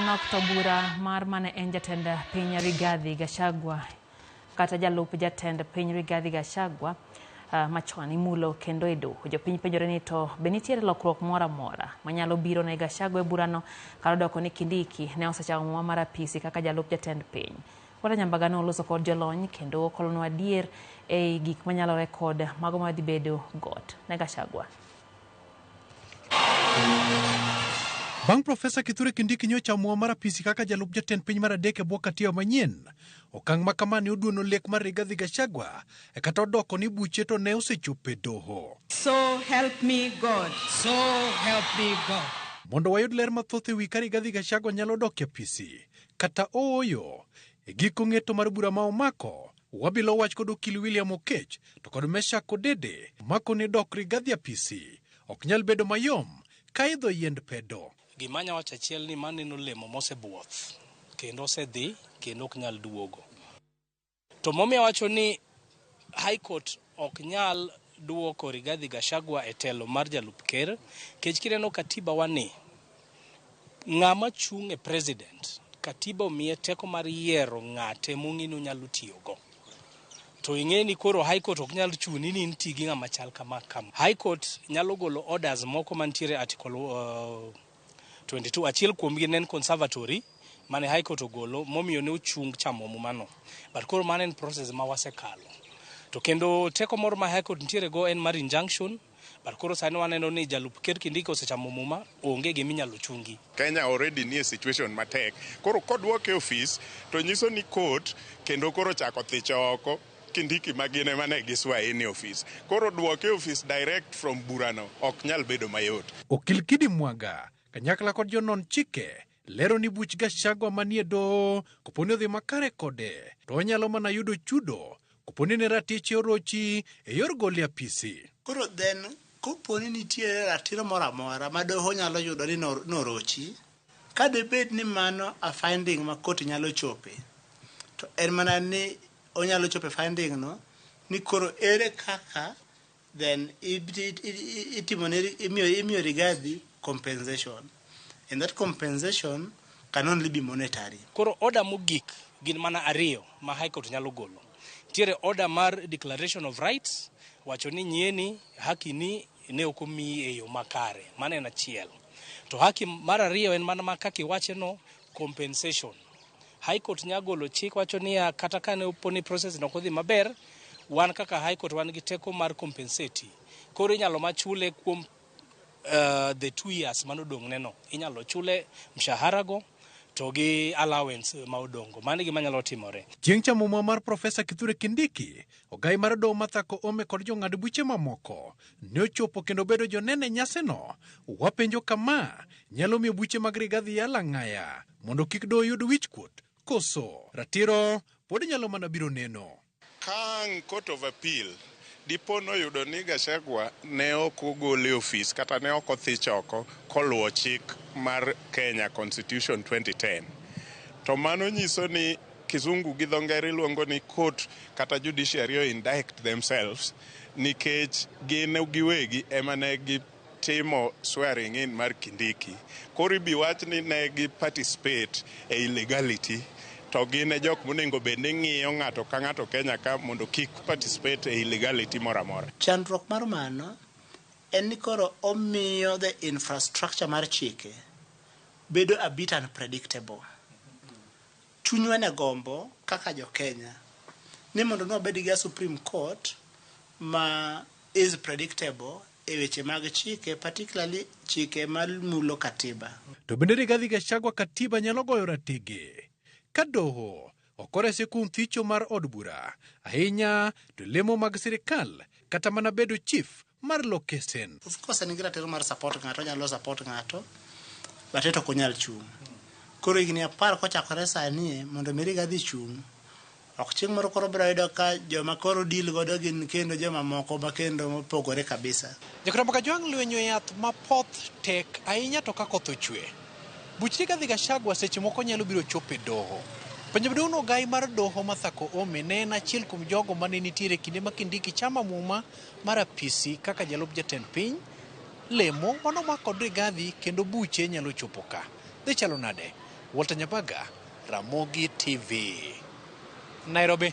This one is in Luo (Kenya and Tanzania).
Manok to bura mar mane en jatend piny Rigathi Gachagua kata jalup jatend piny Rigathi Gachagua machon imulo kendo e doho. Jopiny penjore ni to be nitiere lokruok moro amora manyalo biro ne Gachagua e burano kata odoko ni Kindiki ne osechamo muma mar apisi kaka jalup jatend piny. Walter Nyambaga ne oloso kod jolony kendo okolonwa adier ei gik manyalore kod mago madhi bedo got ne Gachagua. Bang' Profesa Kithure Kindiki nyocha muma mar apisi kaka jalup jatend piny mar adek e bwo katiba manyien, okang' ma kama ne oduono lek mar Rigathi Gachagua e kata odoko ni buche to ne osechopo e doho. So help me God. So help me God. Mondo wayud ler mathoth e wi ka Rigathi Gachagua nyalo dok e apisi kata ooyo, e giko ng'eto mar bura ma omako, wabilo wach kod okil William Okech to kod Meshack Odede mako ni dok Rigathi apisi ok nyal bedo mayom ka idho yiend pedo. Gima anya wacho achiel ni maneno olemo mosebuoth kendo osedhi kendo ok nyal duogo. To momiyo awacho ni High Court ok nyal duoko Rigathi Gachagua e telo mar jalup ker, kech kineno katiba wani, ng'ama chung' e president, katiba omiye teko mar yiero ng'ate mong'e ni onyalo tiyogo. To ing'e ni koro High Court ok nyal chuni ni in ti gi ng'ama chal kama kama. High Court nyalo golo orders moko mantiere article 22. Achiel kuomgi ne en conservatory mane High Court ogolo momiyo ne ochung chamo mumano. But koro mano en process ma wasekalo. To kendo teko moro ma High Court nitiere go en mar injunction, but koro sani waneno ni jalup ker Kindiki osechamo muma, onge gima inyalo chungi. Kenya already nie situation matek. Koro kodwoke e ofis to nyiso ni court kendo koro chako thicho oko Kindiki ma gin ema ne giswear in e ofis. Koro dwoke e ofis direct from burano ok nyal bedo mayot. Okil Kidi Mwaga kanyakla kod jonon chike lero ni buch Gachagua manie doho koponi odhi makare kode to onyalo mana yudo chudo koponi ne ratiche orochi e yor gole apisi. Koro then koponi nitiere ratiro moro amora ma doho nyalo yudo ni norochi, ka debed ni mano a finding ma court nyalo chope, to en mana ni onyalo chope finding no ni koro ere kaka then imiyo Rigathi compensation, and that compensation can only be monetary. Koro order mogik gin mana ariyo ma High Court nyalo golo. Nitiere order mar declaration of rights, wacho ni nyieni haki ni ne ok omiyi e yo makare. Mano en achiel. To haki mar ariyo en mana ma kaka iwache no, compensation. High Court nya golo chik wacho niya kata ka ne opo ni process no ok odhi maber, wan kaka High Court wan gi teko mar compensate. Koro inyalo machule kuom the 2 years manodong' ne no. Inyalo chule mshahara go to gi allowance ma odongo. Mano e gima nyalo timore. Chieng' chamo muma mar Profesa Kithure Kindiki, ogai mar doho Martha Koome kod jong'ad buche mamoko ne ochopo kendo bedo joneno e nyasino. Wapenjo kama, nyalo miyo buche mag Rigathi yal ang'aya mondo kik doho yud wichkuot koso ratiro pod nyalo mana biro neno? Ka ang' Court of Appeal dipo noyudo ni Gachagua ne ok ogol e ofis kata ne ok othich oko koluwo chik mar Kenya Constitution 2010, to mano nyiso ni kizungu gi dho ngere luongo ni court kata judiciary o indict themselves nikech gin giwegi ema ne gitimo swearing in mar Kindiki. Koro ibi wach ni ne gi participate e illegality to gin e jok monego bed ni ng'iyo ng'ato ka ng'ato Kenya ka mondo kik participate e illegality moro amora. Chandruok mar mano en ni koro omiyo the infrastructure mar chike bedo a bit unpredictable. Chunywa ne gombo kaka jo Kenya ni mondo nwabed gi a Supreme Court ma is predictable e weche mag chike, particularly chike mamulo katiba. To bende Rigathi Gachagua katiba nyalo goyo ratege ka doho ok orese kuom thicho mar od bura, ahinya to lemo mag sirikal kata mana bedo chief mar lokesen. Of course en gi ratiro mar support ng'ato, onyalo support ng'ato, but to ok onyal chung'. Koro higni 10 kochakore sani mondo mi Rigathi chung', ok chieng' moro koro biro yudo ka joma koro deal godo gin kendo joma moko ma kendo mopogore kabisa. Jakramo Kajwang' lwenyo yath ma poth tek ahinya to ka koth ochwe. Buch Rigathi Gachagua seche moko nyalo biro chopo e doho. Penjo maduong' no ogai mar doho Martha Koome ne en achiel kuom jogo mane nitiere kinde ma Kindiki chamo muma mar apisi kaka jalup jatend piny, lemo mano ma kod Rigathi kendo buche nyalo chopo ka. Dhi chalo nade? Walter Nyabaga, Ramogi TV, Nairobi.